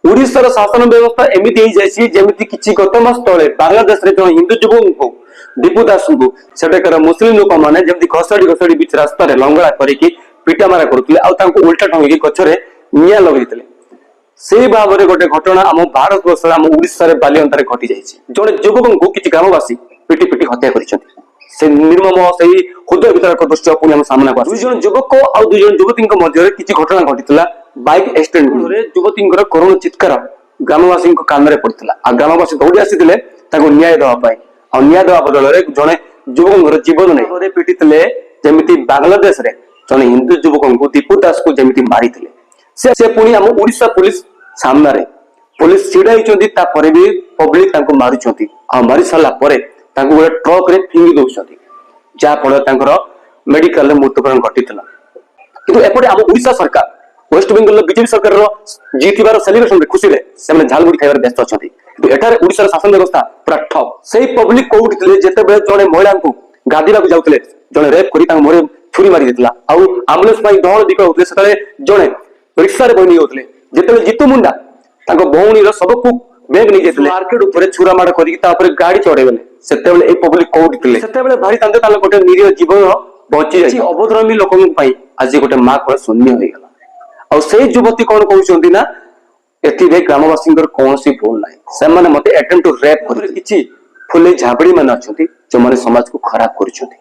ଓଡ଼ିଶାର ଶାସନ ବ୍ୟବସ୍ଥା ଏମିତି ହେଇଯାଇଛି, ଯେମିତି କିଛି ଗତ ମାସ ତଳେ ବାଂଲାଦେଶରେ ଜଣେ ହିନ୍ଦୁ ଯୁବକଙ୍କୁ, ଦୀପୁ ଦାସଙ୍କୁ ସେଠାକାର ମୁସଲିମ ଲୋକମାନେ ଯେମିତି ଘୋଷାଡି ଘୋଷାଡି ବିଚ ରାସ୍ତାରେ ଲଙ୍ଗଳା କରିକି ପିଟାମାରା କରୁଥିଲେ ଆଉ ତାଙ୍କୁ ଉଲ୍ଟା ଟଙ୍ଗିକି ଗଛରେ ନିଆଁ ଲଗେଇଥିଲେ, ସେଇ ଭାବରେ ଗୋଟେ ଘଟଣା ଆମ ଭାରତ ବର୍ଷରେ, ଆମ ଓଡ଼ିଶାରେ ବାଲିଅନ୍ତାରେ ଘଟି ଯାଇଛି। ଜଣେ ଯୁବକଙ୍କୁ କିଛି ଗ୍ରାମବାସୀ ପିଟି ପିଟି ହତ୍ୟା କରିଛନ୍ତି। ସେ ନିର୍ମମ, ସେଇ ହୃଦୟ ବିଦାରକ ଦୃଶ୍ୟ ପୁଣି ଆମ ସାମ୍ନାକୁ ଆସି। ଦୁଇ ଜଣ ଯୁବକ ଆଉ ଦୁଇ ଜଣ ଯୁବତୀଙ୍କ ମଧ୍ୟରେ କିଛି ଘଟଣା ଘଟିଥିଲା। ବାଇକ୍ ଆକ୍ସିଡେଣ୍ଟ ଯୁବତୀଙ୍କର କରୁଣ ଚିତ୍କାର ଗ୍ରାମବାସୀଙ୍କ କାନରେ ପଡିଥିଲା ଆଉ ଗ୍ରାମବାସୀ ଦୌଡ଼ି ଆସିଥିଲେ ତାଙ୍କୁ ନ୍ୟାୟ ଦେବା ପାଇଁ। ଆଉ ନ୍ୟାୟ ଦେବା ବଦଳରେ ଜଣେ ଯୁବକଙ୍କର ଜୀବନ ନେଇ ପିଟିଥିଲେ, ଯେମିତି ବାଂଲାଦେଶରେ ଜଣେ ହିନ୍ଦୁ ଯୁବକଙ୍କୁ, ଦୀପୁ ଦାସକୁ ଯେମିତି ମାରିଥିଲେ। ସେ ପୁଣି ଆମ ଓଡ଼ିଶା ପୋଲିସ ସାମ୍ନାରେ। ପୋଲିସ ଛିଡା ହେଇଛନ୍ତି, ତାପରେ ବି ପବ୍ଲିକ ତାଙ୍କୁ ମାରୁଛନ୍ତି ଆଉ ମାରି ସାରିଲା ପରେ ତାଙ୍କୁ ଗୋଟେ ଟ୍ରକ ରେ ଫିଙ୍ଗି ଦଉଛନ୍ତି, ଯାହା ଫଳରେ ତାଙ୍କର ମେଡିକାଲରେ ମୃତ୍ୟୁବରଣ ଘଟିଥିଲା। କିନ୍ତୁ ଏପଟେ ଆମ ଓଡ଼ିଶା ସରକାର ୱେଷ୍ଟ ବେଙ୍ଗଲର ବିଜେପି ସରକାରର ଜିତିବାର ସେଲିବ୍ରେସନରେ, ଖୁସିରେ ସେମାନେ ଝାଲମୁଢି ଖାଇବାରେ ବ୍ୟସ୍ତ ଅଛନ୍ତି। କିନ୍ତୁ ଏଠାରେ ଓଡ଼ିଶାର ଶାସନ ବ୍ୟବସ୍ଥା ପୁରା ଠପ୍। ସେଇ ପବ୍ଲିକ କୋଉଠି ଥିଲେ ଯେତେବେଳେ ଜଣେ ମହିଳାଙ୍କୁ ଗାଧୋଇବାକୁ ଯାଉଥିଲେ, ଜଣେ ରେପ୍ କରି ତାଙ୍କ ମୁହଁରେ ଛୁରୀ ମାରି ଦେଇଥିଲା ଆଉ ଆମ୍ବୁଲାନ୍ସ ପାଇଁ ଦହଳ ବିକଳ ହଉଥିଲେ, ସେତେବେଳେ ଜଣେ ରିକ୍ସାରେ ବହି ନେଇଯାଉଥିଲେ? ଯେତେବେଳେ ଜିତୁ ମୁଣ୍ଡା ତାଙ୍କ ଭଉଣୀର ଶବକୁ ବ୍ୟାଙ୍କ ନେଇଯାଇଥିଲେ, ମାର୍କେଟ ଉପରେ ଛୁରା ମାଡ଼ କରିକି ତା ଉପରେ ଗାଡି ଚଢେଇଗଲେ, ସେତେବେଳେ ଏଇ ପବ୍ଲିକ କୋଉଠି ଥିଲେ? ସେତେବେଳେ ବାହାରିଥାନ୍ତେ, ତାହେଲେ ଗୋଟେ ନିରୀହ ଜୀବନ ବଞ୍ଚି ଯାଇଛି। ଅଭଦ୍ରାମୀ ଲୋକଙ୍କ ପାଇଁ ଆଜି ଗୋଟେ ମା କୋଳ ଶୂନ୍ୟ ହେଇଗଲା। ଆଉ ସେଇ ଯୁବତୀ କଣ କହୁଛନ୍ତି ନା, ଏଥିରେ ଗ୍ରାମବାସୀଙ୍କର କୌଣସି ଭୁଲ ନାହିଁ, ସେମାନେ ମତେ ଆଟେମ୍ପ୍ଟ ଟୁ ରେପ୍ କରି। କିଛି ଫୁଲେଇ ଝାବଡି ମାନେ ଅଛନ୍ତି, ଯେଉଁମାନେ ସମାଜକୁ ଖରାପ କରୁଛନ୍ତି।